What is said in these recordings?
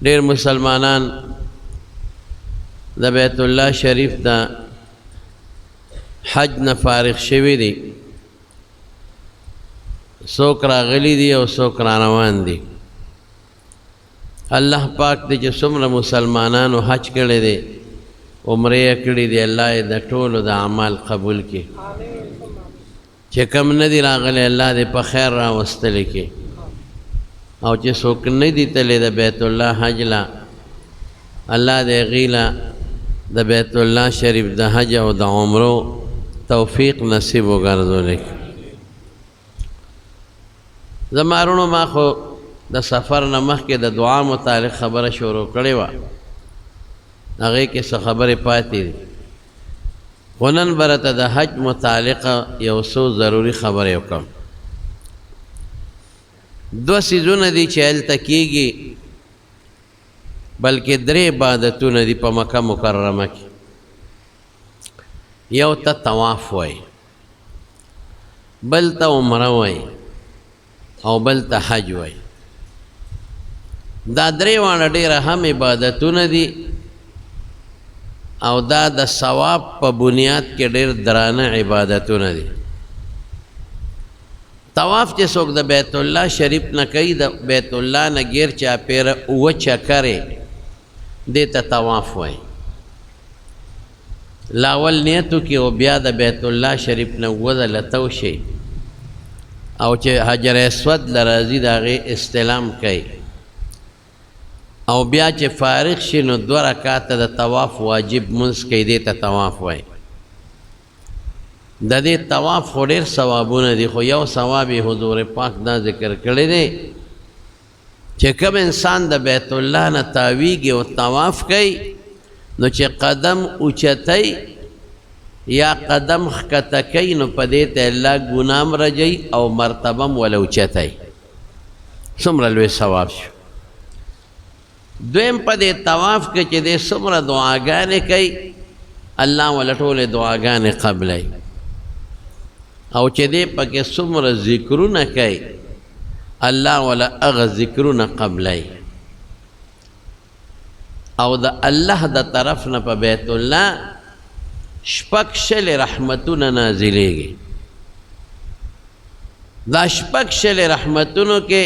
ډیر مسلمانان د بیت الله شریف د حج نه فارغ شوي دي، څوک راغلي دي او څوک را روان دي. الله پاک دې چې څومره مسلمانانو حج کړی دی، عمرې یې کړي دي، الله یې د ټولو د اعمال قبول کړي. چې کوم نه دي راغلي، الله دې په خیر راوستلي کړي. او چې څوک نه دي تللی د بیت الله حج له، الله دې هغوی له د بیت الله شریف د حج او د عمرو توفیق نصیب وګرځولی. زما وروڼو، ما خو د سفر نه مخکې د دعا متعلق خبره شروع کړې وه، هغې کې څه خبرې پاتې دي، خو نن به راته د حج متعلق یو څو ضروري خبرې وکړم. دوه څیزونه دي چې هلته کېږي، بلکې درې عبادتونه دي په مکه مکرمه کې. یو ته طواف وایي، بل ته عمره وایي، او بل ته حج وایي. دا درې واړه ډېر اهم عبادتونه دي، او دا د ثواب په بنیاد کې ډېر درانه عبادتونه دي. طواف چې څوک د بیت الله شریف نه کوي، د بیت الله نه ګیر چاپېره اووه چکرې، دې ته طواف وایي. لاول نیت وکړي او بیا د بیت الله شریف نه اووه ځله تو شي، او چې حجر اسود له راځي د هغې استلام کوي، او بیا چې فارغ شي نو دوه رکعته د طواف واجب مونځ کوي، دې ته طواف وایي. د دې طواف خو ډېر ثوابونه دي، خو یو ثواب یې حضور پاک دا ذکر کړی دی چې کوم انسان د بیت الله نه تاویږي او طواف کوي، نو چې قدم اوچتوي یا قدم ښکته کوي، نو په دې ته الله ګناه هم رجوي او مرتبه هم وله اوچتوي. څومره لوی ثواب شو. دویم، په دې طواف کې چې دې څومره دعاګانې کوي، الله وله ټولې دعاګانې قبلوي، او چې دې پکې څومره ذکرونه کوي، الله وله هغه ذکرونه قبلوي. او د الله د طرف نه په بیت الله شپږ شلې رحمتونه نازلېږي. دا شپږ شلې رحمتونو کې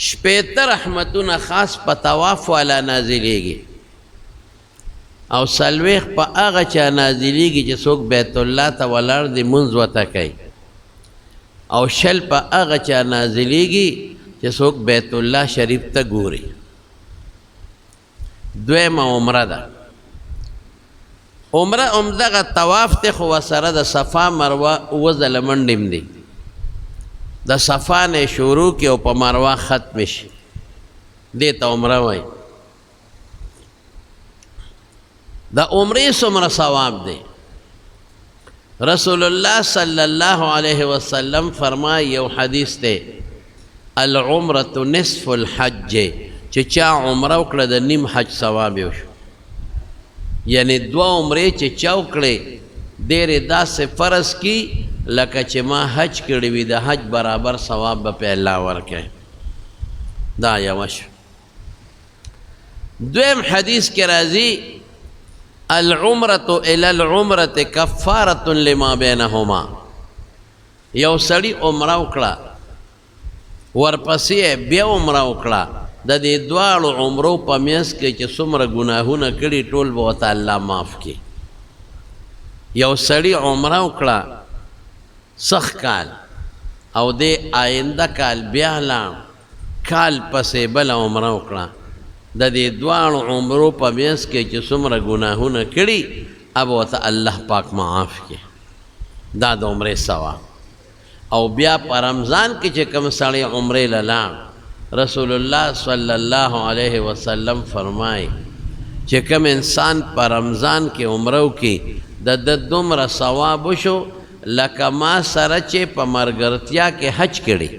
شپېته رحمتونه خاص په طواف والا نازلېږي، او 40 په هغه چا نازلېږي چې څوک بیت الله ته ولاړ دی مونځ ورته کوي، او 20 په هغه چا نازلېږي چې څوک بیت الله شریف ته ګوري. دویمه عمره ده. عمره همدغه طواف دی، خو ورسره د صفا مروه اووه ځله منډې هم دي. د صفا نه شروع کړي او په مروه ختم شي، دې ته عمره وایي. د عمرې څومره ثواب دی؟ رسول الله صلی الله علیه وسلم فرمایي، یو حدیث دی، العمرة نصف الحج، چې چا عمره وکړه د نیم حج ثواب یې وشو. یعنی دوه عمرې چې چا وکړې، ډېرې داسې فرض کی لکه چې ما حج کړی وي، د حج برابر ثواب به پې الله ورکوي. دا یوه شو. دویم حدیث کې راځي، العمرة إلى العمرة کفارة لما بینهما. یو سړي عمره وکړه، ورپسې یې بیا عمره وکړه، د دې دواړو عمرو په منځ کې چې څومره ګناهونه کړي، ټول به ورته الله معاف کړي. یو سړي عمره وکړه سخ کال، او دې آینده کال بیا لاړ، کال پسې بله عمره وکړه، د دې دواړو عمرو په منځ کې چې څومره ګناهونه کړي، هغه به ورته الله پاک معاف کړي. دا د عمرې ثواب. او بیا په رمضان کې چې کوم سړی عمرې له لاړ، رسول الله صلی الله علیه وسلم فرمایي چې کوم انسان په رمضان کې عمره وکړي، د ده دومره ثواب وشو لکه ما سره چې په مرګرتیا کې حج کړي،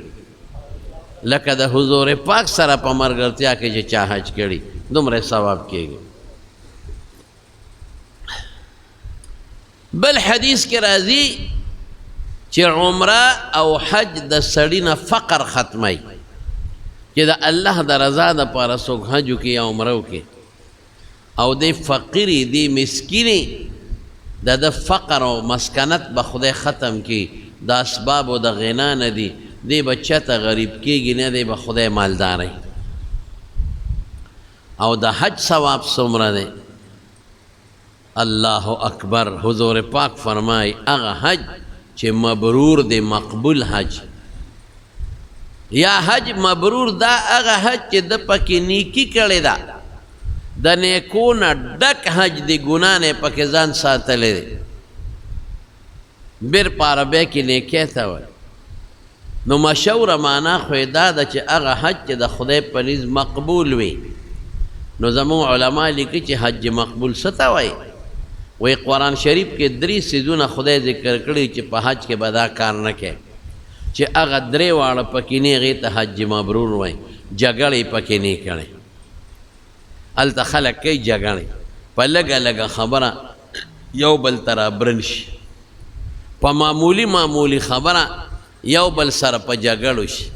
لکه د حضور پاک سره په مرګرتیا کې چې چا حج کړي، دومره ثواب کېږي. بل حدیث کې راځي چې عمره او حج د سړي نه فقر ختموي. چې د الله د رضا دپاره څوک حج وکړي یا عمره وکړي او دی فقیري دی مسکیني د ده فقر او مسکنت به خدای ختم کړي، د اسبابو د غنا نه دي، دی به چته غریب کیږي نه، دی به خدای مالداروي. او د حج ثواب څومره دی؟ الله اکبر. حضور پاک فرمای هغه حج چې مبرور دی، مقبول حج یا حج مبرور، دا هغه حج چې د پکې نیکی کړې ده، د نیکو نه ډک حج دی، ګناه نه پکې ځان ساتلی دی. بر په عربۍ کې نیکی ته وایي. نو مشهوره معنا خو یې دا ده چې هغه حج چې د خدای په نزد مقبول وي. نو زموږ علما لیکي چې حج مقبول څه ته وایي؟ وایي قرآن شریف کې درې څیزونه خدای ذکر کړي چې په حج کې به دا کار نه کوي، چې هغه درې واړه پکې نه، هغې ته حج مبرور وایي. جګړې پکې نه کړي. هلته خلک کوي جګړې، په لږه لږه خبره یو بل ته رابرن شي، په معمولي معمولي خبره یو بل سره په جګړو شي،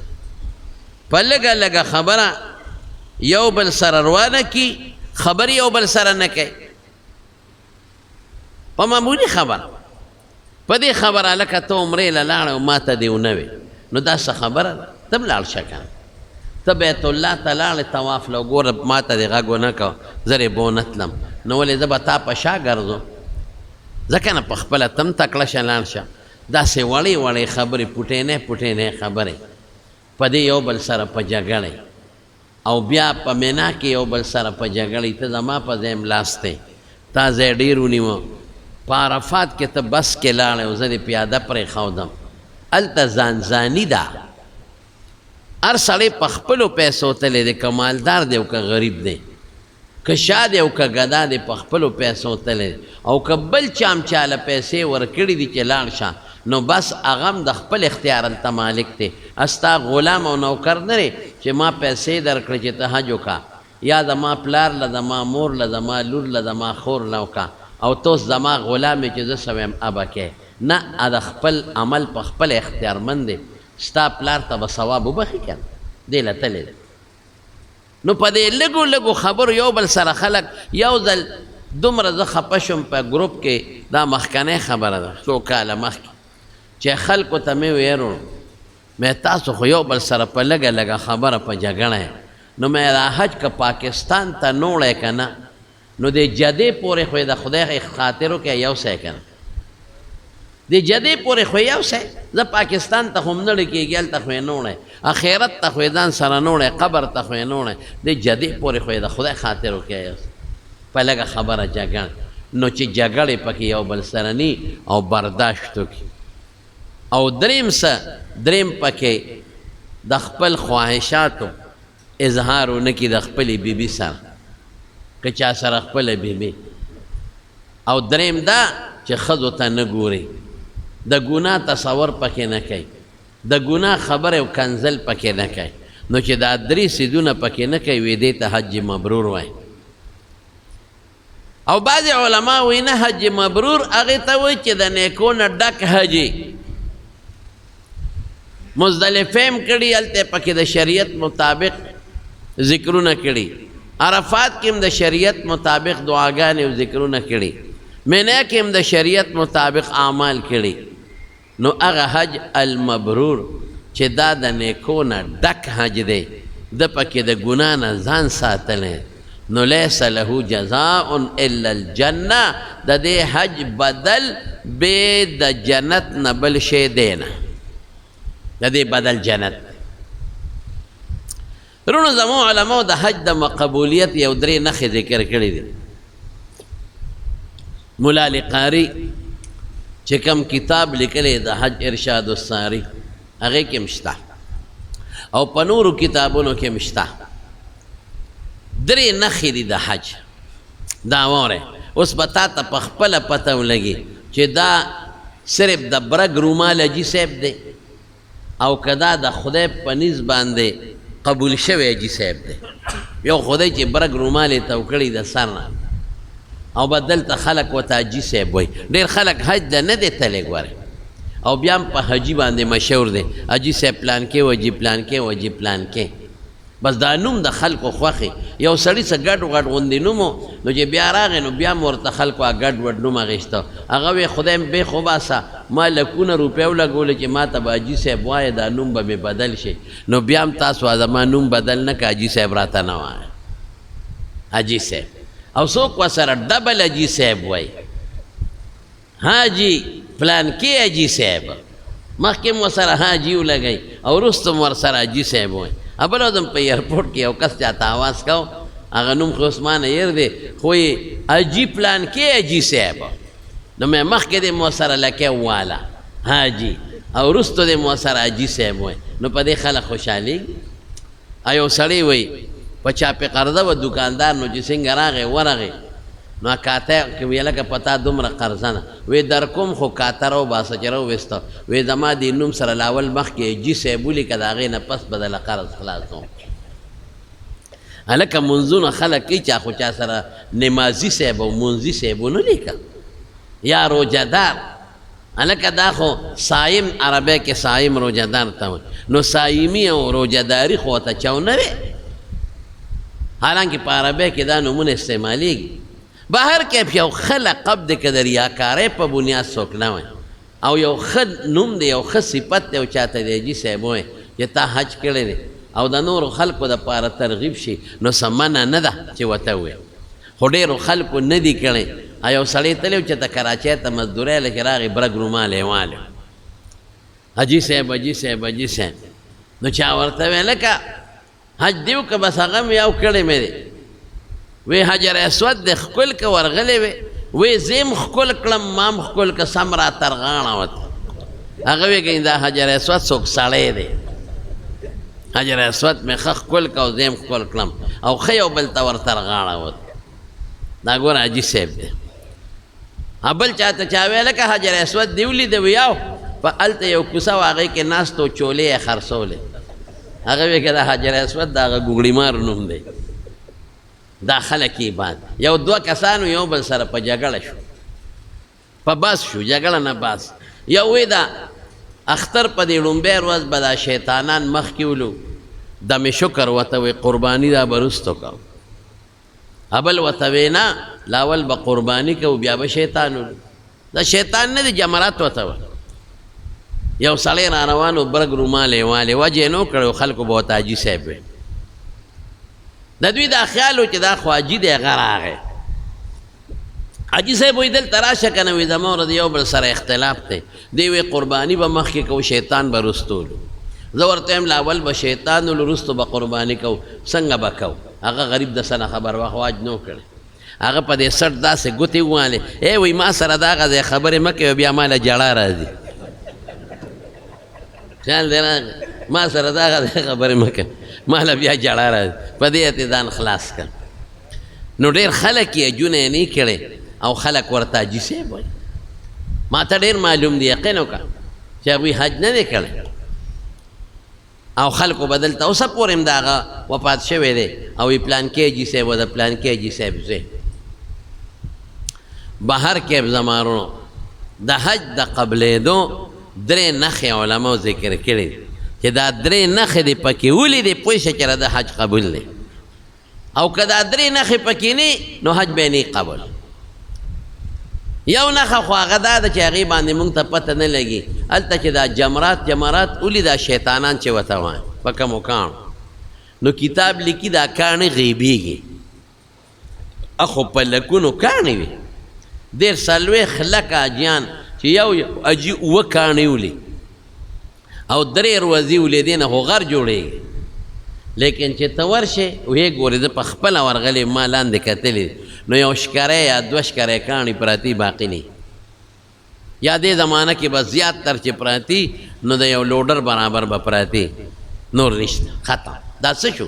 په لږه لږه خبره یو بل سره روانه کی، خبرې یو بل سره نه کوي، په معمولي خبره. په دې خبره لکه ته عمرې له لاړې او ما ته دې ونه وې، نو دا څه خبره ده؟ ته هم لاړ شه که نه، ته بیت الله ته لاړې طواف له، وګوره ما ته دې غږ ونه کړ، زه دې بونه تلم، نو ولې زه به تا په شا ګرځم؟ ځکه نه په خپله ته هم تکړه شه لاړ شه. داسې وړې وړې خبرې، پوټینې پوټینې خبرې، په دې یو بل سره په جګړې، او بیا په مینا کې یو بل سره په جګړې، ته زما په ځای ملاست دی، تا ځای ډېر ونیوه، په عرفات کې ته بس کې لاړې او زه دې پیاده پرېښودم. هلته ځانځاني ده، هر سړی په خپلو پیسو تللی دی، که مالدار دی او که غریب دی، که شاه دی او که ګدا دی، په خپلو پیسو تللی دی. او که بل چا هم چا له پیسې ورکړي دي چې لاړ شه، نو بس هغه هم د خپل اختیار هلته مالک دی، ستا غلام او نوکر نه دی چې ما پیسې درکړې چې ته حج وکړه، یا زما پلار له، زما مور له، زما لور له، زما خور له وکړه، او ته اوس زما غلام یې چې زه څه وایم هغه کوې. نه، د خپل عمل په خپله اختیارمند دی، ستا پلار ته به ثواب وبخښي که نه، دې له تللی دی. نو په دې لږو لږو خبرو یو بل سره خلک، یو ځل دومره زه خپه شوم په ګروپ کې، دا مخکنۍ خبره ده څو کاله مخکې، چې خلکو ته مې ویل مې تاسو خو یو بل سره په لږه لږه خبره په جګړه، نو مې دا حج که پاکستان ته نوړی که نه، نو دې جدې پورې خو یې د خدای خاطر وکړی یو څه که نه، دې جدې پورې خو یو څه، زه پاکستان ته خو هم نه کېږي، هلته خو یې نه وړی، اخرت ته خو یې ځان سره نه وړی، قبر ته خو یې نه وړی، دې جدې پورې خو یې د خدای خاطر وکړی یو څه. په لږه خبره جګړه، نو چې جګړې پکې یو بل سره نی او برداشت وکړي. او دریم څه، دریم پکې د خپل خواهشاتو اظهار ونه کړي د خپلې بیبي سره، که چا سره خپله بیبي. او دریم دا چې ښځو ته نه ګوري، د ګناه تصور پکې نه کوي، د ګناه خبرې او کنځل پکې نه کوي. نو چې دا درې څیزونه پکې نه کوي، وی دې ته حج مبرور وایي. او بعضې علما وایي نه، حج مبرور هغې ته وایي چې د نیکو نه ډک حج. مزدلفه هم کړي، هلته پکې د شریعت مطابق ذکرونه کړي، عرفات کې هم د شریعت مطابق دعاګانې او ذکرونه کړي، مینا کې هم د شریعت مطابق اعمال کړي. نو هغه حج المبرور چې دا د نیکو نه ډک حج دی، د پکې د ګناه نه ځان ساتلی، نو لیس له جزاء الا الجنه، د دې حج بدل بې د جنت نه بل شی دی نه، د دې بدل جنت. وروڼو زموږ علماو د حج د مقبولیت یو درې نښې ذکر کړې دي. مولا علی قاري چې کوم کتاب لیکلی د حج ارشاد الساري، هغې کې هم شته او په نورو کتابونو کې هم شته. درې نښې دي د حج. دا واوره، اوس به تا ته په خپله پته ولګي چې دا صرف د برګ رومال حاجي صاحب دی او که دا د خدای په نزد باندې قبول شوی حاجي صاحب دی. یو خدای چې برګ رومال یې تو کړی د سر نه، او به دلته خلک ورته حاجي صاحب وایي. ډېر خلک حج له نه دی تللی ګورې، او بیا هم په حاجي باندې مشهور دی، حاجي صاحب پلان کې و، حاجي پلان کې و، حاجي پلان کې. بس دا نوم د خلکو خوښي. یو سړي څه ګډ وډ غوندې نوم و، نو چې بیا راغی نو بیا هم ورته خلکو هغه ګډ وډ نوم اخیسته. هغه وی خدای مې بېخ وباسه، ما لکونه روپۍ ولګولې چې ما ته به حاجي صاحب وایې، دا نوم به مې بدل شي. نو بیا هم تاسو زما نوم بدل نه که، حاجي صاحب راته نه وایه، حاجي صاحب. او څوک ورسره ډبل حاجي صاحب وایي، حاجي پلانکې حاجي صاحب، مخکې هم ورسره حاجي ولګوي او وروسته هم ورسره حاجي صاحب وایي. بله ورځ هم په ایرپورټ کې یو کس چاته اواز کاوه، هغه نوم خو اوس ما نه هېر دی، خو یې حاجي پلانکې حاجي صاحب. نو مې مخکې دې هم ورسره لکۍ وواله حاجي او وروسته دې هم ورسره حاجي صاحب وایي، نو په دې خلک خوشحالېږي. یو سړی وایي په چا پې قرضه وه دوکاندار، نو چې څنګه راغی ورغی نو کاته کې وی لکه پتا دومره قرضه نه وی در کوم، خو کاته راوباسه. چې راوویسته وی زما دې نوم سره لاول مخکې جي صاحب ولیکه، د هغې نه پس به دله قرض خلاصوم. هلکه منځونه خلک کوي، چا خو چا سره نمازي صاحب او منځي صاحب ونه لیکه یا روژهدار. هلکه دا خو صایم، عربی کې صایم روژهدار ته وایي، نو صایمي او روژهداري خو ورته چا ونه وي، حالانکه په عربی کې دا نومونه استعمالېږي. بهر کې یو ښه لقب دی که د ریاکارۍ په بنیاد څوک نه وایي، او یو ښه نوم دی، یو ښه صفت دی، او چاته دی حاجي صاحب وایي چې تا حج کړی دی او د نورو خلکو دپاره ترغیب شي، نو څه منع نه ده چې ورته ووایي. خو ډېرو خلکو نه دي کړی. یو سړی تللی و چې ته کراچۍ ته مزدورۍ له چې راغی برګ رومال یې والی، حاجي صاحب حاجي صاحب حاجي صاحب. نو چا ورته ویل لکه حج دې وکړه، بس هغه مې یو کړی مې دی. وی حجر اسود دې ښکل که ورغلی وی، وی زه یې هم ښکل کړم، ما هم ښکل که، سم را تر غاړه وته. هغه وی ګنې دا حجر اسود څوک سړی دی، حجر اسود مې ښه ښکل که او زه یې هم ښکل کړم او ښه یو بل ته ور تر غاړه وته. دا ګوره حاجي صاحب دی. بل چاته چا ویل لکه حجر اسود دې ولیده، وی یاو په هلته یو کوڅه وه، هغې کې ناست و، چولې یې خرڅولې. هغه وی که دا حجر اسود د هغه ګوګړیمار نوم دی. دا خلک یې باد یو دوه کسانو یو بل سره په جګړه شو، په باس شو، جګړه نه باس. یو وی دا اختر په دې ړومبۍ ورځ به دا شیطانان مخکې ولو، دم شکر ورته وی قرباني دا به وروسته کوو. ابل ورته وی نه، لاول به قرباني کوو بیا به شیطان ولو. دا شیطان نه دی، جمرات ورته وی. یو سړی را روان و، برګ رومال یې والی، وجه یې نه و کړی، خلکو به ورته حاجي صاحب وی. د دوی دا خیال و چې دا خو حاجي دی، هغه راغی. حاجي صاحب وایي دلته راشه که نه، وایي زما او د یو بل سره اختلاف دی. دی وایي قرباني به مخکې کوو، شیطان به وروسته ولو. زه ورته وایم لاول به شیطان ولو، وروسته به قرباني کوو، څنګه به کوو؟ هغه غریب د څه نه خبر وه، خو حج نه و کړی. هغه په دې سټ داسې ګوتې ووهلې، ای وایي ما سره د هغه ځای خبرې مه کوې، بیا ما له ژړا راځي. خیال دی راغی، ما سره د هغه ځای خبرې مه کوې، ما له بیا ژړا راځي. په دې یې ځان خلاص کړ. نو ډېر خلک یې حجونه یې نه کړی او خلک ورته حاجي صاحب وایي. ما ته ډېر معلوم دی، یقین وکړه چې هغوی حج نه دی کړی او خلکو به دلته اوسه پورې هم د هغه وفات شوی دی او وایي پلانکی حاجي صاحب و د پلانکی حاجي صاحب زوی. بهر کې زما وروڼو د حج د قبلېدو درې نښې علماو ذکر کړې دي چې دا درې نښې دې پکې ولیدې پوه شه چې د حج قبول دی، او که دا درې نښې پکې نه نو حج به یې نه قبول. یو نښه خو هغه دا ده چې هغې باندې موږ ته پته نه لګي، هلته چې دا جمرات جمرات ولي دا شیطانان چې ورته وایي په کومو کاڼو، نو کتاب لیکي دا کاڼې غیبېږي، اخو په لکونو کاڼې وي، دېرش څلوېښت لکه حاجیان چې یو یو حاجي اووه کاڼې ولي او درې ورځې ولې دې نه خو غر جوړېږي. لیکن چې ته ورشې ویې ګورې، زه په خپله ورغلی ما لاندې کتلې، نو یو شکری یا دوه شکری کاڼي پراتي، باقي نه. یا دې زمانه کې به زیات تر چې پراتي نو د یو لوډر برابر به پراتي، نور نشته، ختم. دا څه شو؟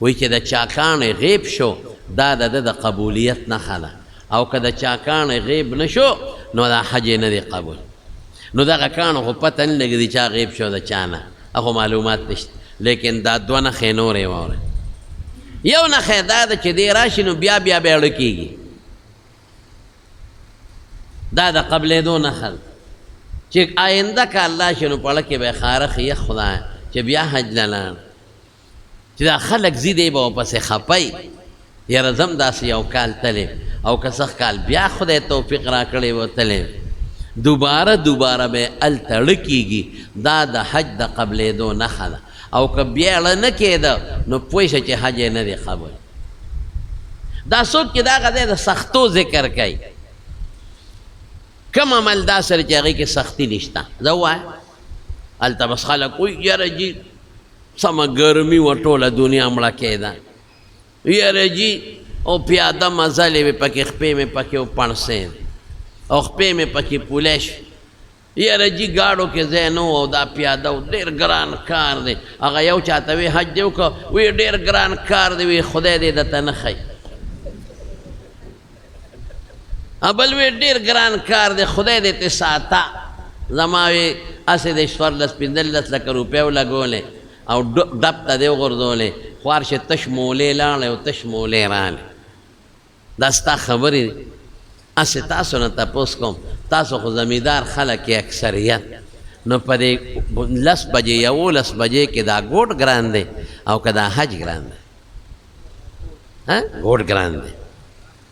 وایي چې د چا کاڼی غیب شو دا د ده د قبولیت نښه ده، او که د چا کاڼی غیب نه شو نو دا حج یې نه دی قبول. نو دغه کاڼو خو پته نه لګي چا غیب شو د چا نه، هغه معلومات نشته. لیکن دا دوه نښې نورې واورئ. یو نښه دا ده چې دی راشي نو بیا بیا به اړه کېږي، دا د قبلېدو نښه ده چې آینده کال راشي نو په اړه کې به یې خارښ یخ خدایه چې بیا حج له لاړ. چې دا خلک ځي دی به ورپسې خپه وي، یاره زه هم داسې یو کال تللی او که سږ کال بیا خدای توفیق راکړی و تللی، دوباره دوباره به هلته ړه کېږي. دا د حج د قبلېدو نښه ده، او که بیا ړه نه کېده نو پوه شه چې حج یې نه دی قبول. دا څوک چې دغه ځای د سختو ذکر کوي، کوم عمل داسې دی چې هغې کې سختي نشته؟ زه ووایم هلته بس خلک وایي یاره جي سمه ګرمي وه، ټوله دنیا مړه کېده، یاره جي او پیاده مزلې وې پکې، خپې مې پکې وپړسېدې او خپې مې پکې پولې شوې، یاره جي ګاډو کې ځای نه و او دا پیاده و، ډېر ګران کار دی. هغه یو چاته وی حج دې وکړه، وی ډېر ګران کار دی، وی خدای دې درته نه ښیي. بل وی ډېر ګران کار دی، خدای دې ترې ساته. زما وی هسې دې 14 15 لکه روپۍ ولګولې او ډب ته دې وغورځولې، خوار شې تش مولې لاړې او تش مولې راغلې. دا ستا خبرې دي. هسې تاسو نه تپوس کوم، تاسو خو زمیندار خلک یې اکثریت، نو په دې 10 بجې 11 بجې کې دا ګوټ ګران دی او که دا حج ګران دی؟ ها ګوټ ګران دی.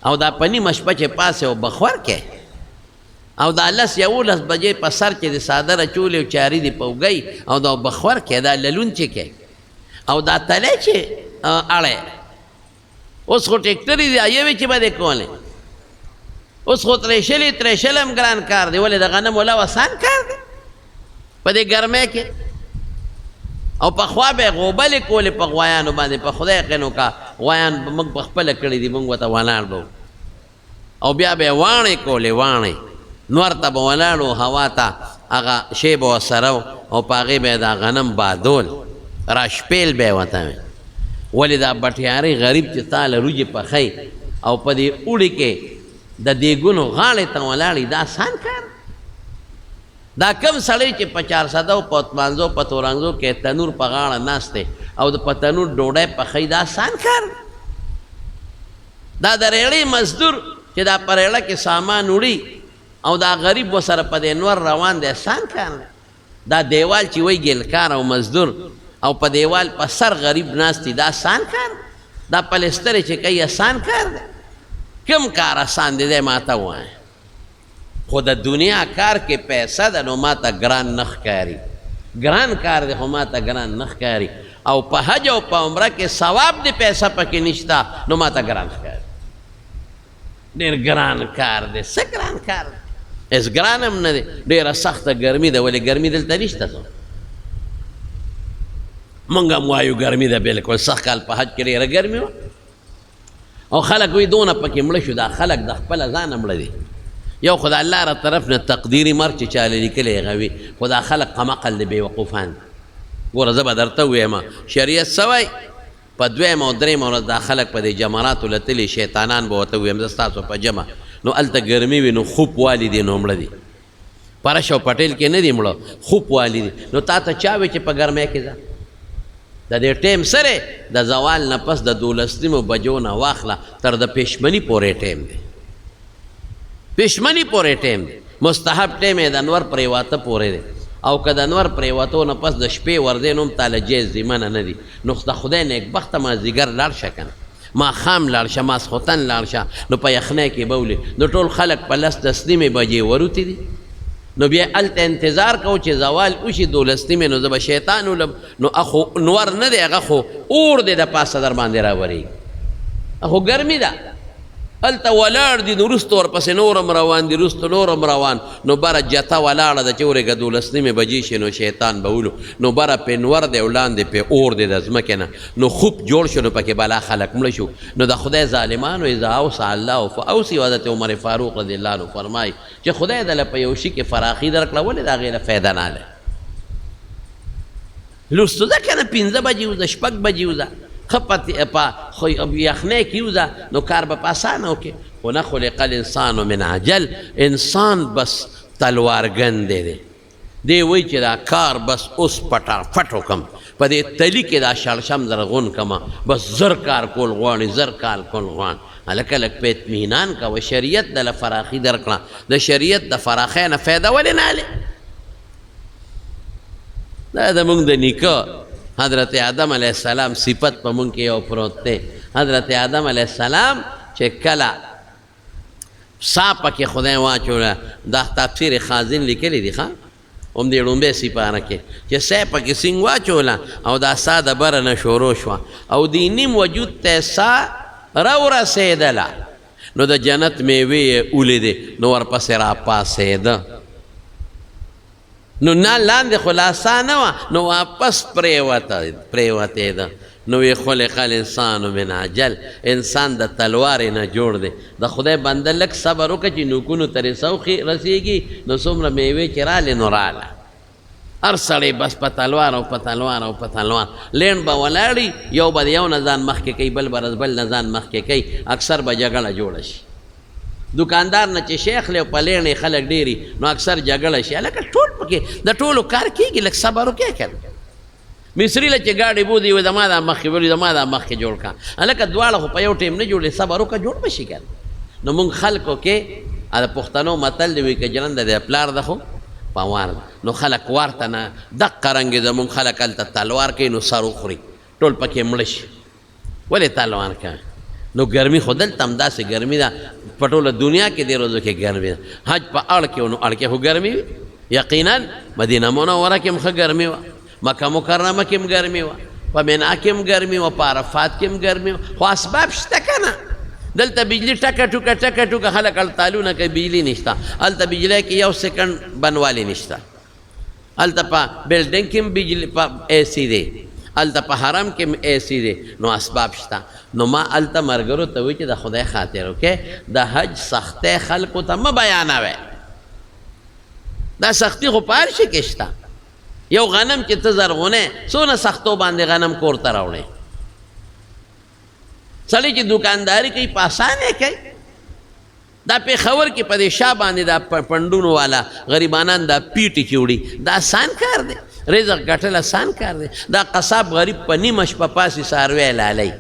او دا په نیمه شپه چې پاسې او بخور کې، او دا 10 11 بجې په سر چې د څادر اچولې او چاري دې په اوږه او دا بخور کې، دا للون چې کې، او دا تلی چې اړی. اوس خو ټیکټرې دي، یوې چې به دې کولې. اوس خو تریشلې، تریشل هم ګران کار دی، ولې د غنمو لو اسان کار دی په دې ګرمۍ کې. او پخوا به یې غوبلې کولې په غوایانو باندې، په خدای یقین وکړه غوایان موږ په خپله کړي دي، موږ ورته ولاړ به وو، او بیا به یې واڼې کولې، واڼې نور ته به ولاړ وو، هوا ته هغه شی به ورسره و، او په هغې به یې دا غنم بادول، راشپېل به یې ورته وي. ولې دا بټیارې غریب چې تا له روجې پخوي او په دې اوړي کې د دیګونو غاړې ته ولاړ، دا اسان کار؟ دا کم سړی چې په چارسده او په اتمانزو په تورنګزو کې تنور په غاړه ناست دی او د په تنور ډوډۍ پخوي، دا اسان کار دی؟ دا د رېړې مزدور چې دا په رېړه کې سامان وړي او دا غریب ورسره په دې نور روان دی، اسان کار دی؟ دا دیوال چې وایي ګلکار او مزدور او په دیوال په سر غریب ناست دی، دا اسان کار دی؟ دا پلسترې چې کوي اسان کار دی؟ کوم کار اسان دی؟ دی ماته ووایه. خو د دنیا کار کې پیسه ده نو ماته ګران نه ښکاري، ګران کار دی خو ماته ګران نه ښکاري. او په حج او په عمره کې ثواب دی، پیسه پکې نشته نو ماته ګران ښکاري، ډېر ګران کار دی. څه ګران کار دی؟ هېڅ ګران هم نه دی. ډېره سخته ګرمي ده، ولې ګرمي دلته نشته؟ موږ هم وایو ګرمي ده، بالکل سږ کال په حج کې ډېره ګرمي وه او خلک وایي دونه پکې مړه شو. دا خلک د خپله ځانه مړه دي. یو خو د الله را طرف نه تقدیري مرګ چې چا له لیکلی هغه وي، خو دا خلک قمقل دي، بېوقوفان دي. ګوره زه به درته ووایم شریعت څه وایي. په دویمه او درېیمه ورځ دا خلک په دې جمراتو له تلي، شیطانان به ورته ووایم زه ستاسو په جمع، نو هلته ګرمي وي نو خوب والي دي نو مړه دي، پرش او پټیل کې نه دي مړه، خوب والي دي. نو تا ته چا وی چې په ګرمۍ کې ځه؟ د دې ټیم سره د زوال نه پس د 12:30 بجو نه واخله تر د پېشمني پورې ټیم دی، پېشمني پورې ټیم دی. مستحب ټیم یې د نور پرېواته پورې دی، او که د نور پرېوتو نه پس د شپې ورځې نو هم تا له جیز ذمه نه دي. نو د خدای نېکبخته مازدیګر لاړ شه که نه، ماښام لاړ شه، ماسخوتن لاړ شه، نو په یخنۍ کې به ولي. نو ټول خلک په 10 10:30 بجې وروتي دي، نو بیا هلته انتظار کوو چې زوال وشي 12:30، نو زه به شیطان ولم. نو اخو نور نه دی، هغه خو اور دی د پاسه در باندې راورېږي، اخو ګرمي ده، هلته ولاړ دي. نو وروسته ورپسې نور هم روان دي، وروسته نور هم روان، نو بره جته ولاړه ده چې ورېږه 12:30 بجې شي نو شیطان به ولو. نو بره پې نور دی او لاندې پې اور دی د ځمکې نه، نو خوب جوړ شو، نو پکې بلا خلک مړه شو. نو د خدای ظالمانو اذا اوسع الله فاوسع، حضرت عمر فاروق رضی الله عنه فرمایي چې خدای دله په یو شي کې فراخي درکړه، ولې د هغې له فایده نه اخلې؟ لوستو ځه که نه 5 بجې وځه، 6 بجې وځه، ښه په یخنۍ کې وځه، نو کار به په اسانه وکړې. خو نه خلق الانسان من عجل، انسان بس تلوارګن دی دی دی وایي چې دا کار بس اوس پټافټ وکړم، په دې تلي کې دا شړشم زرغون کړم، بس زر کار کول غواړي، زر کار کول غواړي. هلکه لږ په اطمینان کوه، شریعت دله فراخي درکړه، د شریعت د فراخۍ نه فایده ولې نه اخلې؟ دا زموږ د نیکه حضرت آدم علیه السلام صفت په مونږ کې یو پروت دی. حضرت آدم علیه السلام چې کله سا پکې خدای واچوله، دا تفسیر خازن لیکلی دی، ښه هم دې ړومبی سپاره کې چې سا پکې سینګ واچوله او دا سا د بره نه شروع شوه او دې نیم وجود ته سا راورسېدله، نو د جنت میوې یې ولیدې، نو ورپسې راپاڅېده. نو نه لاندې خو لا سا نه وه، نو واپس پرېوتېده. نو وی خلق الانسان من عجل، انسان د تلوارې نه جوړ دی. د خدای بنده لږ صبر وکړه چې نوکونو ته یې سوخې رسېږي، نو څومره میوې چې رالې نو راله. هر سړی بس په تلوار او په تلوار او په تلوار لین به ولاړي، یو به یو نه ځان مخکې کوي، بل به بل نه ځان مخکې کوي، اکثر به جګړه جوړه شي. دکاندار نه چې شی اخلي او په لېڼ یې خلک ډېري، نو اکثر جګړه شي. هلکه ټول پکې د ټولو کار کېږي، لږ صبر وکړئ که نه. مصري له چې ګاډی بوځي، وایي زما دا مخکې وړي، زما دا مخکې جوړ کړه. هلکه دواړه خو په یو ټایم نه جوړېږي، صبر وکړه جوړ به شي که نه. نو موږ خلکو کې د پښتنو متل دی، وایي که ژرنده دی پلار ده خو په وار ده. نو خلک وار ته نه دقه رنګې زموږ خلک هلته تلوار کوي، نو سر وخوري، ټول پکې مړه شي. ولې تلوار کوي؟ نو ګرمي خو دلته هم داسې ګرمي ده، په ټوله دنیا کې دې ورځو کې ګرمي ده. حج په اړ کې و، نو اړ کې خو ګرمي وي یقینا. مدینه منوره کې هم ښه ګرمي وه، مکه مکرمه کې هم ګرمي وه، په مینا کې هم ګرمي وه، په عرفات کې هم ګرمي وه، خو اسباب شته که نه. دلته بجلی ټکه ټوکه ټکه ټوکه خلک هړتالونه کوي، بجلی نشته. هلته بجلی کې یو سیکنډ بنوالی نشته. هلته په بلډینګ کې هم بجلی په ای سي دی، هلته په حرم کې هم ای سي دی، نو اسباب شته. نو ما هلته ملګرو ته وویل چې د خدای خاطر وکړئ، د حج سختۍ خلکو ته مه بیانوئ. دا سختي خو په هر شي کې شته. یو غنم چې ته زرغونی څونه سختو باندې غنم کور ته راوړې، سړی چې دکانداري کوي په اسانه یې کوي. دا پېښور کې په دې شا باندې دا پنډونو والا غریبانان دا پیټي چې وړي، دا اسان کار دی، رزق ګټل اسان کار دی. دا قصاب غریب په نیمه شپه پاسي څاروی لالوي،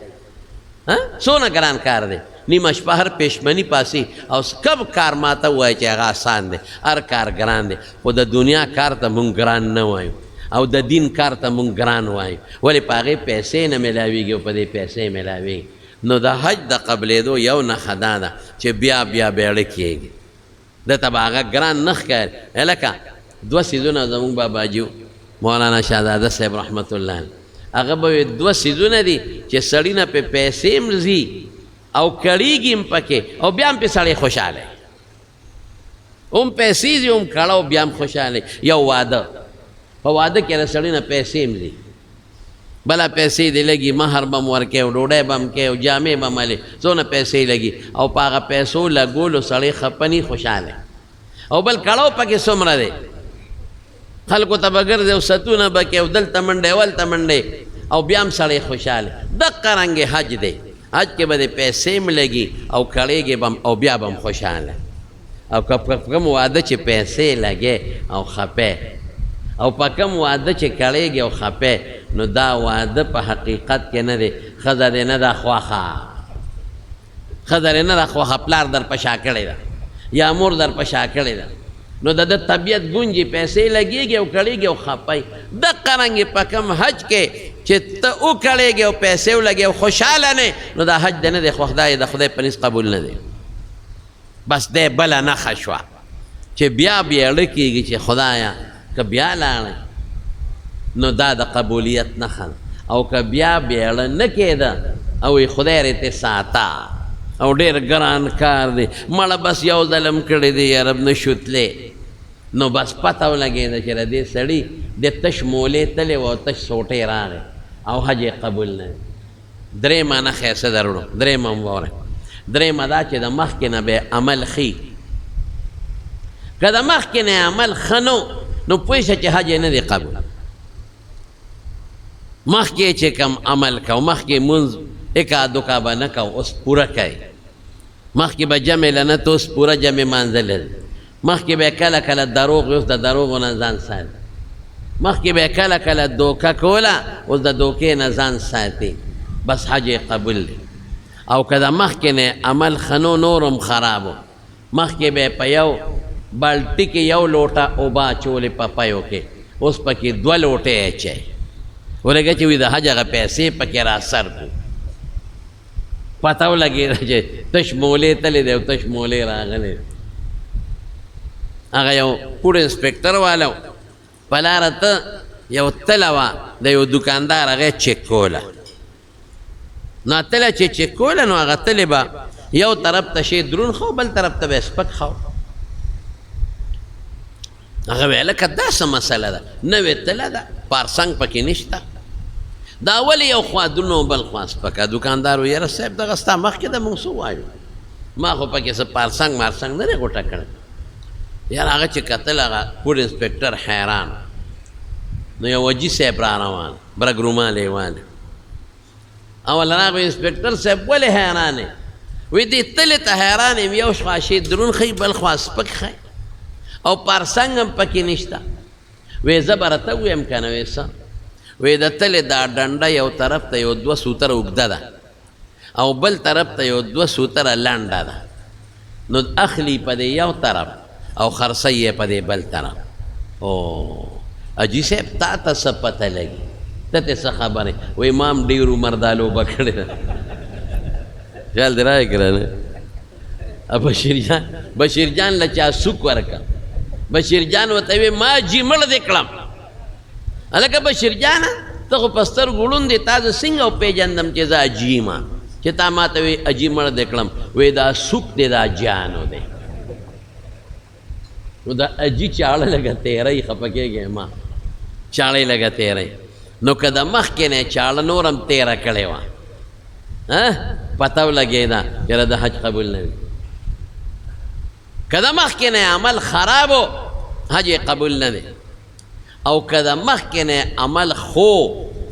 څونه ګران کار دی. نیمه شپه هر پېشمني پاسي او کم کار ماته ووایه چې هغه اسان دی، هر کار ګران دی. خو د دنیا کار ته مونږ ګران نه وایو او د دین کار ته مونږ ګران وایو، ولې په هغې پیسې نه میلاویږي او په دې پیسې میلاویږي. نو د حج د قبلېدو یو نښه دا ده چې بیا بیا بیړه کېږي، ده ته به هغه ګران نه ښکاري. هلکه دوه څیزونه زموږ باباجي مولانا شهزاده صاحب رحمت الله علیه هغه به وایي، دوه څیزونه دي چې سړي نه پې پیسې هم ځي او کړېږي هم پکې او بیا هم پې سړی خوشحاله، هم پیسې ځي هم کړه او بیا هم خوشحاله. یو واده، په واده کې له سړي نه پیسې هم ځي، بله پیسې دې لګي، مهر به هم ورکوې او ډوډۍ به هم کوې او جامې به هم الې، څونه پیسې لګي او په هغه پیسو لګولو سړی خفه نه خوشحاله. او بل کړاو پکې څومره دی، خلکو ته به ګرځې او ستونه به کوې او دلته منډې او هلته منډې او بیا هم سړی خوشحاله. دقه رنګې حج دی، حج کې به دې پیسې هم لګي او کړېږې به هم او بیا به هم خوشحاله. او که په کوم واده چې پیسې لګې او خپې او په کوم واده چې کړېږي او خپې، نو دا واده په حقیقت کې نه دی. ښځه دې نه ده خوښه، ښځه دې نه ده خوښه، پلار در په شا کړې ده یا مور در په شا کړې ده، نو د ده طبیعت ګونجي، پیسې لګېږي او کړېږي او خپه. دقه رنګې په کوم حج کې چې ته وکړېږې او پیسې ولګې او خوشحاله نه، نو دا حج دې نه دی خوښ، دا یې د خدای په نزد قبول نه دی. بس دی بله نښه شوه چې بیا بیړه کېږي چې خدایا که بیا لاړی نو دا د قبولیت نښه ده، او که بیا بیړه نه کېده او وایي خدای رې ته ساته او ډېر ګران کار دی، مړه بس یو ځل هم کړی دی یارب نه شو تللی، نو بس پته ولګېده چې د دې سړي د تش مولې تللی و او تش سوټې راغی او حج یې قبول نه دی. درېیمه نښه یې څه دروړو؟ درېیمه هم واورئ. درېیمه دا چې د مخکې نه به عمل ښي، که د مخکې نه عمل ښه نو نو پوه شه چې حج یې نه دی قبول. مخکې چې کوم عمل کو، مخکې مونځ اکا دوکا به نه کو، اوس پوره کوي. مخکې به جمع له نه ته، اوس پوره جمع مانځه لري. مخکې به کله کله دروغ، اوس د دروغو نه ځان ساتي. مخکې به کله کله دوکه کوله، اوس د دوکې نه ځان ساتي. بس حج یې قبول دی. او که د مخکې نه عمل ښه نو نور هم خراب و. مخکې به په یو بالټي کې یو لوټه اوبه اچولې په پیو کې، اوس پکې دوه لوټې اچوي. ولګه چې وي د حج هغه پیسې پکې را سر کو، پته ولګېده چې تش مولې تللی دی او تش مولې راغلی. هغه یو فوډ انسپکټر والا و، په لاره ته یو تله وه د یو دکاندار، هغه یې چک کوله. نو تله چې چک کوله نو هغه تلې به یو طرف ته شی درون خو بل طرف ته به سپک خو. هغه ویل لکه دا څه مسله ده، نوې تله ده، پارسنګ پکې نشته، دا ولې یو خوا درون او بل خوا سپکه؟ دکاندار ویل یاره صاحب دغه ستا مخکې ده، موږ څه وایو، ما خو پکې څه پارسنګ مارسنګ نه دی غوټه کړی. یاره هغه چې کتل هغه فوډ انسپکټر حیران. نو یو حاجي صاحب را روان، برګ رومال یې والی، اول راغی، انسپکټر صاحب ولې حیران یې؟ وی دې تلې ته حیران یم، یو خوا شی درون ښیي بل خوا سپک ښیي او پارسنګ هم پکې نشته. وی زه به راته ووایم که نه؟ وی څه؟ وی د تلې دا ډنډه یو طرف ته یو دوه سوتره اوږده ده او بل طرف ته یو دوه سوتره لنډه ده، نو اخلي په دې یو طرف او خرڅوي یې په دې بل طرف. او حاجي صاحب تا ته څه پته لګي، ته ترې څه خبر یې؟ وایي ما هم ډېر عمر دا لوبه کړې ده. خیال دې راغی که نه؟ بشیر جان، بشیر جان له چا سوک ورکړ، بشیر جان ورته وویل ما جي مړ دې کړم. هلکه بشیر جانه ته خو په سترګو ړوند یې، تا زه څنګه وپېژندم چې زه حاجي یم، چې تا ما ته وایي حاجي مړ دې کړم؟ وایي دا سوک دی، دا جانو دی. نو دا حاجي چاړه لږه تېروي، خفه کېږې ما، چاړه یې لږه تېروي. نو که د مخکې نه یې چاړه نور هم تېره کړې وه، پته ولګېده چې د حج قبول نه وي. که د مخکې نه عمل خراب و، حج یې قبول نه دی. او که د مخکې نه عمل خو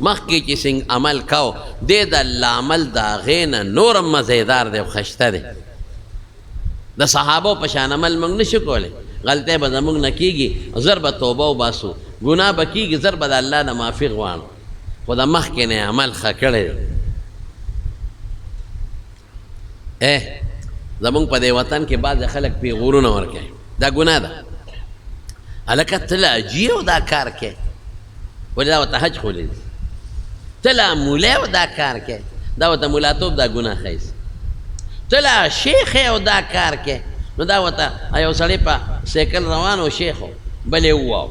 مخکې چې څنګه عمل کاو، دی د الله عمل د هغې نه نور هم مزیدار دی او ښایسته دی. د صحابو په شان عمل موږ نشو کولی، غلطۍ به زموږ نه کېږي، زر به توبه وباسو، ګناه به کېږي، زر به د الله نه معافي غواړو، خو د مخکې نه عمل ښه کړی دی. زمونږ په دې وطن کې بعضې خلک پیغورونه ورکوي، دا ګناه ده. هلکه ته لا حاجي او دا کار کوې، ولې دا ورته حج ښولی دی؟ ته لا مولی او دا کار کوې، دا ورته مولاتوب دا ګناه ښیي. ته لا شیخ او دا کار کوې، نو دا ورته یو سړی په سایکل روان و، شیخ و، بل یې وواو،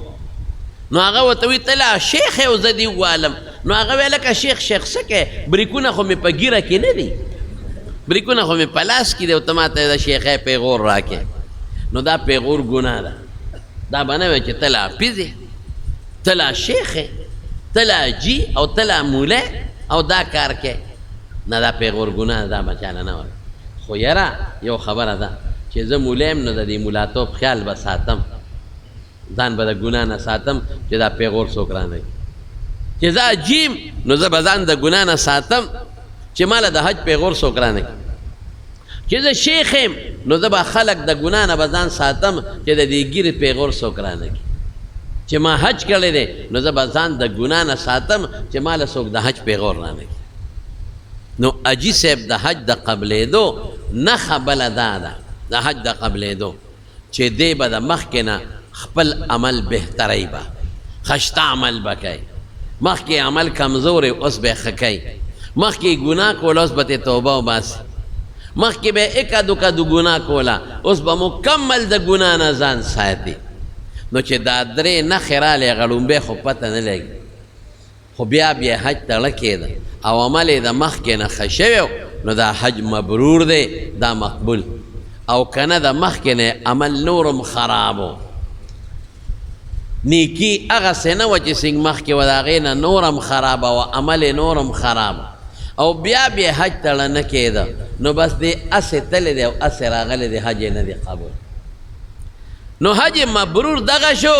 نو هغه ورته وایي ته لا شیخ یې او زه دې ووالم. نو هغه ویل لکه شیخ شیخ څه کوې، بریکونه خو مې په ږیره کې نه دي، بریکونه خو مې په لاس کې دي، او ته ماته د شیخۍ پیغور راکې. نو دا پیغور ګناه ده. دا به نه وایي چې ته لا حافظ یې، ته لا شیخ یې، ته لا حاجي او ته لا مولی او دا کار کوې. نه، دا پیغور ګناه ده، دا به چاله نه ورکوي. خو یاره یو خبره ده چې زه مولی یم، نو د دې مولاتوب خیال به ساتم، ځان به د ګناه نه ساتم چې دا پیغور څوک رانه کړي. چې زه حاجي یم، نو زه به ځان د ګناه نه ساتم چې ماله د حج پیغور څوک رانه کړي. چې زه شیخ یم، نو زه به خلک د ګناه نه به ځان ساتم چې د دې ږیرې پیغور څوک رانه کړي. چې ما حج کړی دی، نو زه به ځان د ګناه نه ساتم چې ماله څوک د حج پیغور رانه کړي. نو حاجي صاحب د حج د قبلېدو نښه بله دا ده، د حج د قبلېدو چې دی به د مخکې نه خپل عمل بهتروي، به ښایسته عمل به کوي. مخکې عمل کمزوری اوس به ښه کوي، مخکې ګناه کوله اوس به ترې توبه وباسي، مخکې به اکا دوکا د ګناه کوله اوس به مکمل د ګناه نه ځان ساتي. نو چې دا درې نښې راغلې، هغه ړومبی خو پته نه لګي، خو بیا بیا حج ته ړه کېده او عمل یې د مخکې نه ښه شوی، نو دا حج مبرور دی، دا مقبول. او که نه د مخکې نه عمل نور هم خراب و، نیکی هغسې نه وه چې څنګه مخکې وه، د هغې نه نور هم خرابه وه، عمل یې نور هم خراب او بیا بیا حج ته ړه نه کېده، نو بس دی هسې تللی دی او هسې راغلی دی، حج یې نه دی قبول. نو حج مبرور دغه شو.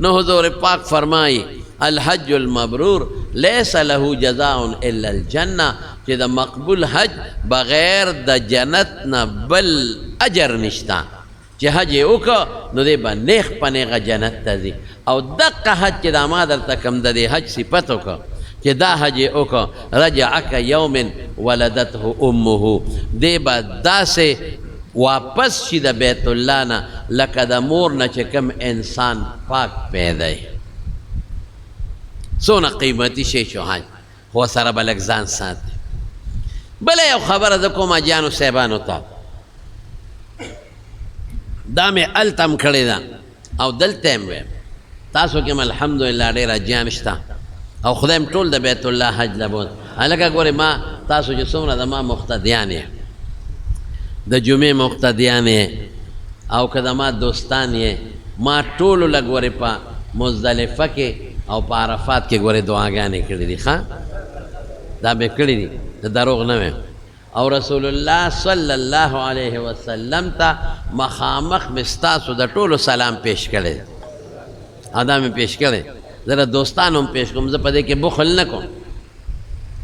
نو حضور پاک فرمایي الحج المبرور ليس له جزاء الا الجنه، چې د مقبول حج بغیر د جنت نه بل اجر نشته. چې حج یې وکړ نو دی به نیغ په نیغه جنت ته ځي. او دقه حج چې دا ما درته کوم د دې حج صفت وکړ چې دا حج یې وکړ، رجع کیوم ولدته امه، دی به داسې واپس شي د بیت الله نه لکه د مور نه چې کوم انسان پاک پیدا. څونه قیمتي شی شو حج، خو سره به لږ ځان ساتي. بله یو خبره زه کوم حاجیانو صاحبانو ته، دا مې هلته هم کړې ده او دلته هم وایم. تاسو کې هم الحمدلله ډېر حاجیان شته او خدای هم ټول د بیت الله حج له بوت. هلکه ګورئ، ما تاسو چې څومره د ما مقتدیان یې، د جمعې مقتدیان یې او که د ما دوستان یې، ما ټولو له ګورئ په مزدلفه کې او په عرفات کې ګورئ دعاګانې کړې دي. ښه، دا مې کړې دي، زه دروغ نه وایم. او رسول الله صلی الله علیه وسلم ته مخامخ مې ستاسو د ټولو سلام پیش کړی، او دا مې پیش کړی. زه د دوستانو هم پیش کوم، زه په دې کې بخل نه کوم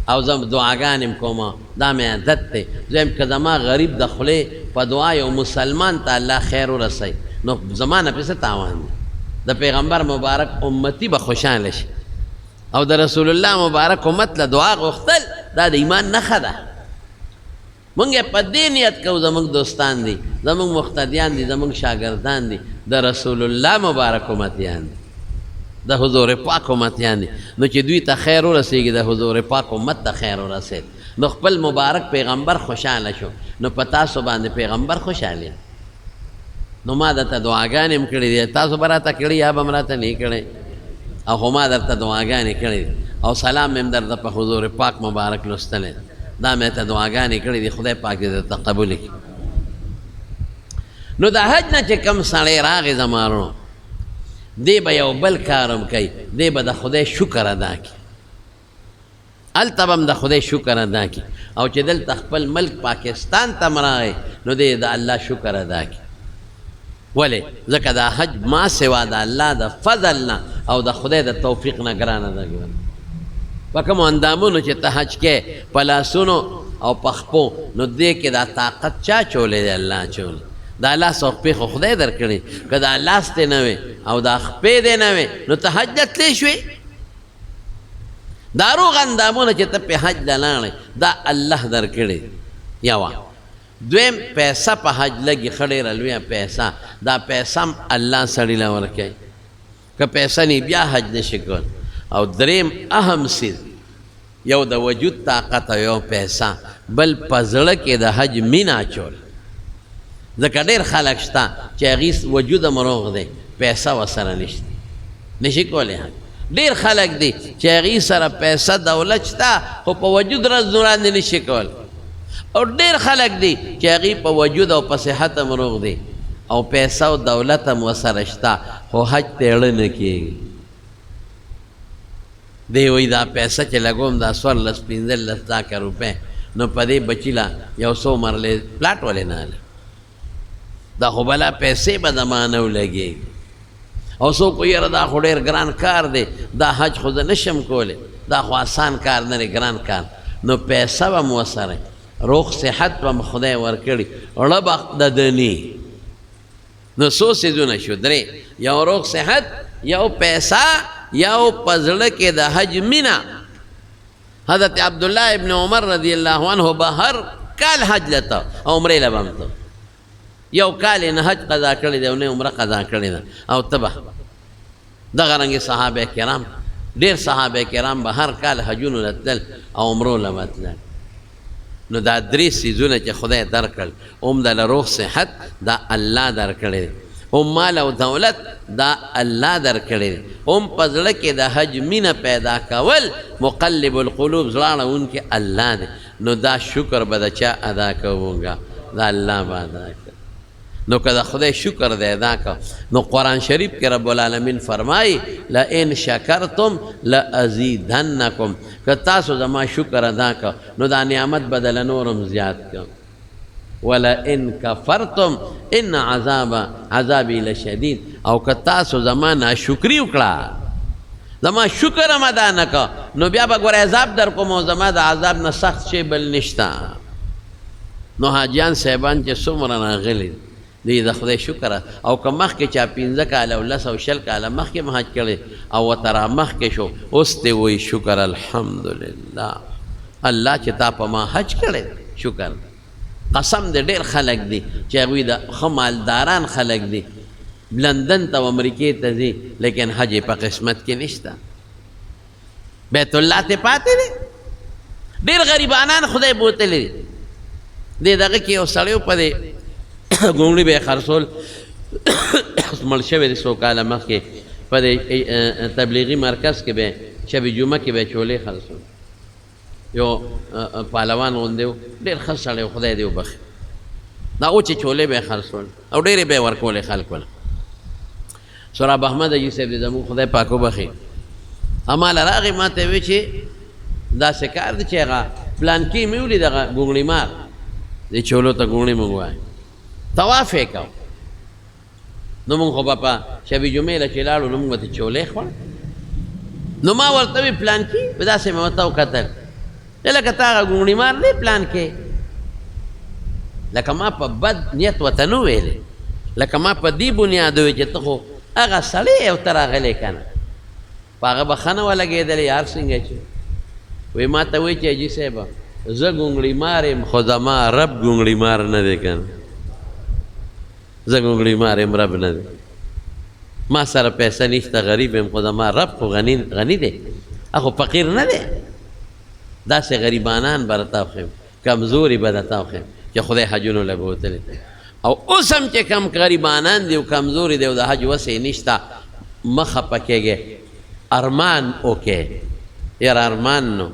او زه دعاګانې هم کوم، دا مې عادت دی. زه وایم که زما غریب د خولې په دعا یو مسلمان ته الله خیر ورسوي، نو زما نه پې څه تاوان دی؟ د پیغمبر مبارک امتي به خوشحاله شي، او د رسول الله مبارک امت له دعا غوښتل دا د ایمان نښه ده. مونږ یې په دې نیت کوو، زموږ دوستان دي، زموږ مقتدیان دي، زموږ شاګردان دي، د رسول الله مبارک امتیان دي، د حضور پاک امتیان دي، نو چې دوی ته خیر ورسېږي، د حضور پاک امت ته خیر ورسېد، نو خپل مبارک پیغمبر خوشحاله شو، نو په تاسو باندې پیغمبر خوشحاله. نو ما درته دعاګانې هم کړې دي، تاسو به راته کړې یا به هم راته نه کړې، او خو ما درته دعاګانې کړې دي او سلام مې هم درته په حضور پاک مبارک لوستلی، دا مې ته دعاګانې کړې دي، خدای پاک دې درته قبول کړي. نو د حج نه چې کوم سړی راغی زما وروڼو، دی به یو بل کار هم کوي، دی به د خدای شکر ادا کړي، هلته به هم د خدای شکر ادا کړي، او چې دلته خپل ملک پاکستان ته هم راغی نو دی د الله شکر ادا کړي. ولې؟ ځکه دا حج ما سوا د الله د فضل نه او د خدای د توفیق نه ګرانه ده. ګرانه په کومو اندامونو چې ته حج کې، په لاسونو او په خپو، نو دې کې دا طاقت چا چولی دی؟ الله چولی. دا لاس او خپې خو خدای درکړي، که دا لاس دې نه وي او دا خپې دې نه وي نو ته حج ته تللی شوې؟ دا روغ اندامونه چې ته پې حج ته لاړې دا الله درکړي. یوه دویم پیسه په حج لګي، ښه ډېره لویه پیسه، دا پیسه هم الله سړي له ورکوي، که پیسه نه بیا حج نشي کول. او دریم اهم څیز، یو د وجود طاقت او یو پیسه، بل په زړه کې د حج مینه اچول. ځکه ډېر خلک شته چې هغوی وجود هم روغ دی، پیسه ورسره نشته، نشي کولی حج. ډېر خلک دي چې هغوی سره پیسه دولت شته خو په وجود رز وړاندې نشي کول، او ډېر خلک دي چې هغوی په وجود او په صحت هم روغ دي او پیسه او دولت هم ورسره شته خو حج ته یې نه کېږي. دی وایي دا پیسه چې لګوم دا 14 15 لاکه روپۍ، نو په دې بچي له یو څو مرلې پلاټ ولې نه اخلي؟ دا خو بلا پیسې به زما نه ولګېږي. او څوک وایي یاره دا خو ډېر ګران کار دی، دا حج خو زه نشم کولی، دا خو اسان کار نه دی، ګران کار. نو پیسه به هم ورسره، روغ صحت به هم خدای ورکړي، ړه به د ده نی. نو څو څیزونه شو؟ درې، یو روغ صحت، یو پیسه، یو په زړه کې د حج مینه. حضرت عبدالله ابن عمر رضی الله عنه به هر کال حج لته او عمرې له به هم ته. یو کال یې نه حج قضا کړی دی او نه عمره قضا کړې ده. او ته به دغه رنګې صحابه کرام، ډېر صحابه کرام به هر کال حجونو له تلل او عمرو له به تلل. نو دا درې څیزونه چې خدای درکړل، هم د روغ صحت دا الله درکړی دی، هم مال او دولت دا الله درکړی دی، هم په زړه کې د حج مینه پیدا کول، مقلب القلوب زړه اړوونکی الله دی. نو دا شکر به د چا ادا کوو مونږه؟ دا الله به ادا کړو. نو که د خدای شکر دی ادا کړ، نو قرآن شریف کې رب العالمین فرمایي لئن شکرتم لأزیدنکم، که تاسو زما شکر ادا کړ نو دا نعمت به دله نور هم زیات کړم. ولئن کفرتم ان عذاب عذابي لشدید، او که تاسو زما ناشکري وکړه، زما شکر هم ادا نه کړ، نو بیا به ګوره عذاب در کوم، او زما د عذاب نه سخت شی بل نشته. نو حاجیان صاحبان چې څومره راغلي دی د خدای شکر، او که مخکې چا 5 کاله او 10 او 20 کاله مخکې هم حج کړی او ورته رامخکې شو، اوس دی وایي شکر الحمدلله الله چې تا په ما حج کړی، شکر. قسم دی ډېر خلک دي چې هغوی د ښه مالداران خلک دي، لندن ته او امریکې ته ځي، لیکن حج یې په قسمت کې نشته. بیت الله ته پاتې دی. ډېر غریبانان خدای بوتلي دي. دې دغه کې یو سړی و، په دې ګونګړي به یې خرڅول، مړ شوی دی څو کاله مخکې، په دې تبلیغي مرکز کې به شب جمعه کې به چولې خرڅول. یو پهلوان غوندې و، ډېر ښه سړی و، خدای دې وبخښي. دا وچې چولې به یې خرڅول او ډېرې به یې ورکولې خلکو له. سهراب احمد حاجي صاحب دې زموږ خدای پاک وبخښي، هماله راغی ما ته وی چې داسې کار دی چې هغه پلانکې مې ولید، هغه ګونګړي مار دې چولو ته ګونګړي موږ وایو، طواف یې کاوه. نو موږ خو به په شبې جمعې له چې لاړو نو موږ به ترې چولې خوړل. نو ما ورته وی پلانکې، داسې مې ورته وکتل لکه تا هغه ګونګړي مار دی پلانکې، لکه ما په بد نیت ورته نه ویلې، لکه ما په دې بنیاد وویل چې ته خو هغه سړی یې او ته راغلی که نه، په هغه به ښه نه وه لګېدلې. هر څنګه چې وی ما ته وایي چې حاجي صاحب زه ګونګړي مار یم خو زما رب ګونګړي مار نه دی که نه، زه ګونګړي مار یم رب نه دی، ما سره پیسې نشته غریب یم خو زما رب خو غني دی، هغه فقیر نه دی. داسې غریبانان به راته وښیم، کمزوري به درته وښیم چې خدای حجونو له بوتلي. او اوس هم چې کم غریبانان دي او کمزوري دي او د حج وسې نشته، مه خفه کېږئ، ارمان وکړئ. یاره ارمان نو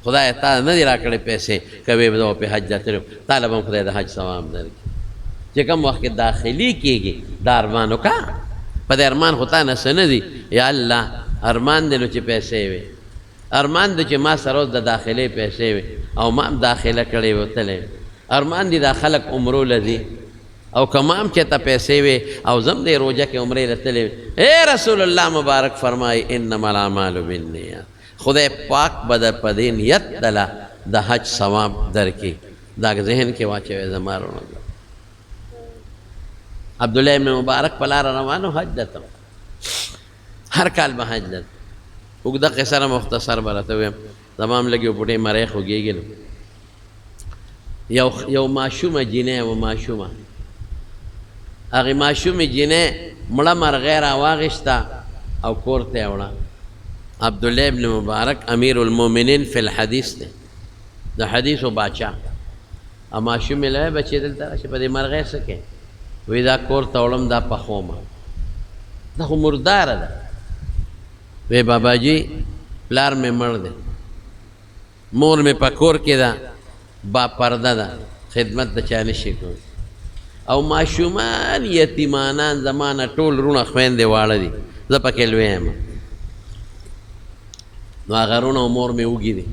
خدای تا نه دی راکړې پیسې، که وې به زه په حج ته تللی، تا له به هم خدای د حج ثواب درکړي. چې کوم وخت کې داخلي کېږي دا ارمان وکړه، په دې ارمان خو تا نه څه نه دي. یا الله ارمان دی نو چې پیسې وي، ارمان دی چې ما سره اوس د داخلې پیسې وي او ما هم داخله کړې وي تللی، ارمان دی دا خلک عمرو له ځي او که ما هم چېرته پیسې وي او زه هم دې روژه کې عمرې له تللی وي. ای رسول الله مبارک فرمایي انما الاعمال بالنیات، خدای پاک به د په دې نیت دله د حج ثواب درکړي. دا ذهن کې واچوئ زما وروڼو. عبدالله ابن مبارک په لاره روان و، حج ته ته، هر کال به حج ته. اوږده قصه ده، مختصر به راته ووایم، زما هم لږې پوټې مرۍ خوږېږي. نو یو ماشومه جینۍ وه، ماشومه، هغې ماشومې جینۍ مړه مرغۍ راواخیسته او کور ته یې وړه. عبدالله ابن مبارک امیر المؤمنین فی الحدیث دی، د حدیثو باچا. او ماشومې له وایي بچې دلته راشه، په دې مرغۍ څه کوې؟ وایي دا کور ته وړم، دا پخومه، دا خو مرداره ده. وی باباجي پلار مې مړ دی، مور مې په کور کې ده، با پرده ده، خدمت د چا نشي کولی، او ماشومان یتیمانان زما نه ټول وروڼه خویندې واړه دي، زه پکې لوی یم. نو هغه وروڼه او مور مې وږي دي،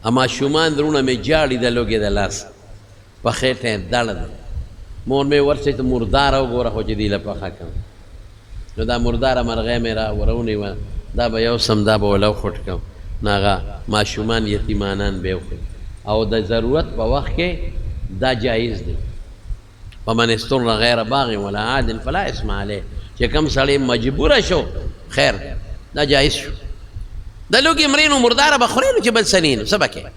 او ماشومان وروڼه مې جاړي د لوږې د لاس، په خېټه یې دړ دی. مور مې ورسې ته مرداره وګوره خو چې دې له پخه کړم. نو دا مرداره مرغۍ مې را ورونیوه، دا به یو سم، دا به وله وخوټ کړم. نو هغه ماشومان یتیمانان به یې وخوري. او د ضرورت په وخت کې دا جایز دی. فمن اضطر غیر باغ ولا عاد فلا اثم علیه، چې کوم سړی مجبوره شو خیر دی، دا جایز شو. د لوږې مرې نو مرداره به خورې نو چې بل څه نه نو څه به کوې؟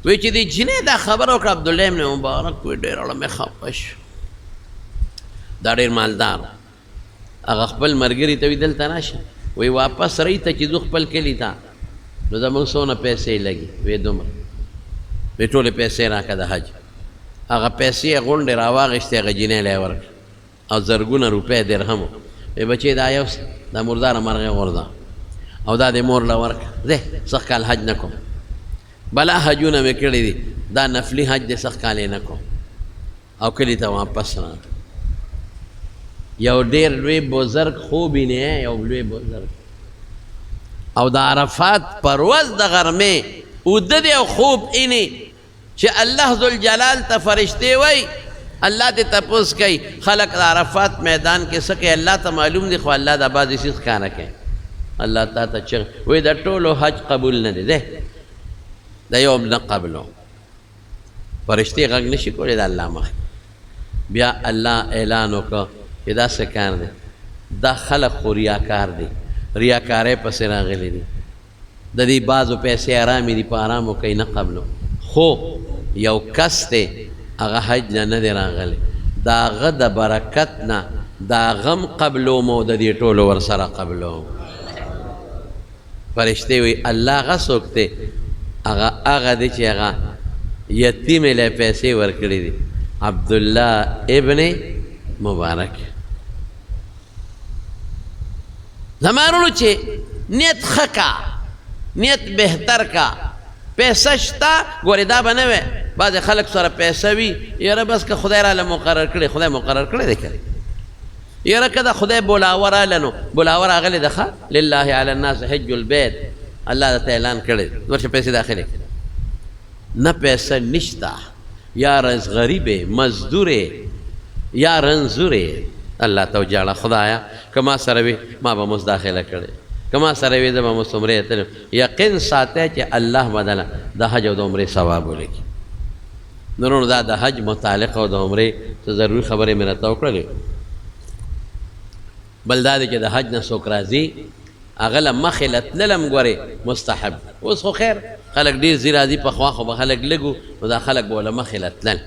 وایي چې دې جینۍ دا خبره وکړه، عبدالله ابن مبارک وایي ډېر اړه مې خفه شو. دا ډېر مالدار و، هغه خپل ملګري ته وایي دلته راشه، وایي واپس رئ ته چې ځو خپل کلي ته، نو زموږ څونه پیسې لګي؟ وایي دومره. وایي ټولې پیسې راکړه د حج. هغه پیسې یې غونډې راواخیستې، هغه جینۍ له یې ورکړه او زرګونه روپۍ درهم. وایي بچې دا یو دا مرداره مرغۍ غورځه او دا دې مور له ورکړه، ځه سږ کال حج نه کوم، بلا حجونه مې کړي دي، دا نفلي حج دې سږ کال یې نه کوم. او کلي ته واپس راغی. یو ډېر لوی بزرګ خوب یې نه، یو لوی بزرګ، او د عرفات پر ورځ د غرمې اوده دی او خوب ایني چې الله ذوالجلال ته فرشتې وایي الله دې تپوس کوي خلک د عرفات میدان کې څه کوي، الله ته معلوم دی، خو الله دا بعضې څیز ښکاره کوي. الله تا ته چغ وایي د ټولو حج قبول نه دی، دی د یو هم نه قبلو. فرشتې غږ نشي کولی د الله مخکې. بیا الله اعلان وکړ چې دا څه کار دی، دا خلک خو ریاکار دي، ریاکارۍ پسې راغلي دي، د دې بعضو پیسې حرامې دي، په حرامو کوي، نه قبلو. خو یو کس دی هغه حج له نه دی راغلی، د هغه د برکت نه د هغه هم قبلوم او د دې ټولو ورسره قبلوم. فرشتې وایي الله هغه څوک دی، هغه هغه دی چې هغه یتیم یې له پیسې ورکړي دي، عبدالله ابن مبارک. زما وروڼو چې نیت ښه کا، نیت بهتر کا، پیسه شته، ګورې دا به نه وی بعضې خلک سره پیسه وي، یاره بس که خدای راله مقرر کړي، خدای مقرر کړی دی که یاره که د خدای بولاوه راله نو بولاوه راغلې ده، ښه لله علی الناس حج البیت، الله درته اعلان کړی دی، ورشه پیسې داخلې کړې. نه پیسه نشته، یا رز غریب یې، مزدور یې، یا رنځور یې، الله ته وژاړه، خدایه که ما سره وي ما به مزد داخله کړې، که ما سره وي زه به مزد عمرې ته تللی. یقین ساته چې الله به درله د حج او د عمرې ثواب ولیکي. نو وروڼو دا د حج متعلق او د عمرې څه ضروري خبرې مې راته وکړلې. بل دا دی چې د حج نه څوک راځي هغه له مخې له تلل هم ګورې مستحب. اوس خو خیر خلک ډېر ځي راځي، پخوا خو به خلک لږ وو، نو دا خلک به له مخې له تلل.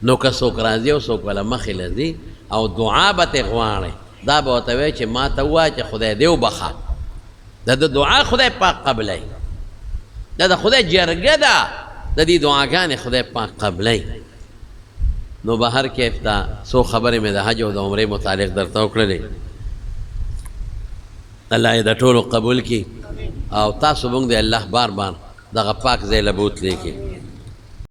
نو که څوک راځي او څوک به له مخې له ځي او دعا به ترې غواړي، دا به ورته وایي چې ما ته ووایه چې خدای دې وبخښه. د ده دعا خدای پاک قبلوي، دا د خدای جرګه ده، د دې دعاګانې خدای پاک قبلوي. نو به هر کیف دا څو خبرې مې د حج او د عمرې متعلق درته وکړلې. الله یې د ټولو قبول کړي او تاسو موږ دې الله بار بار دغه پاک ځای له بوتلې کړي.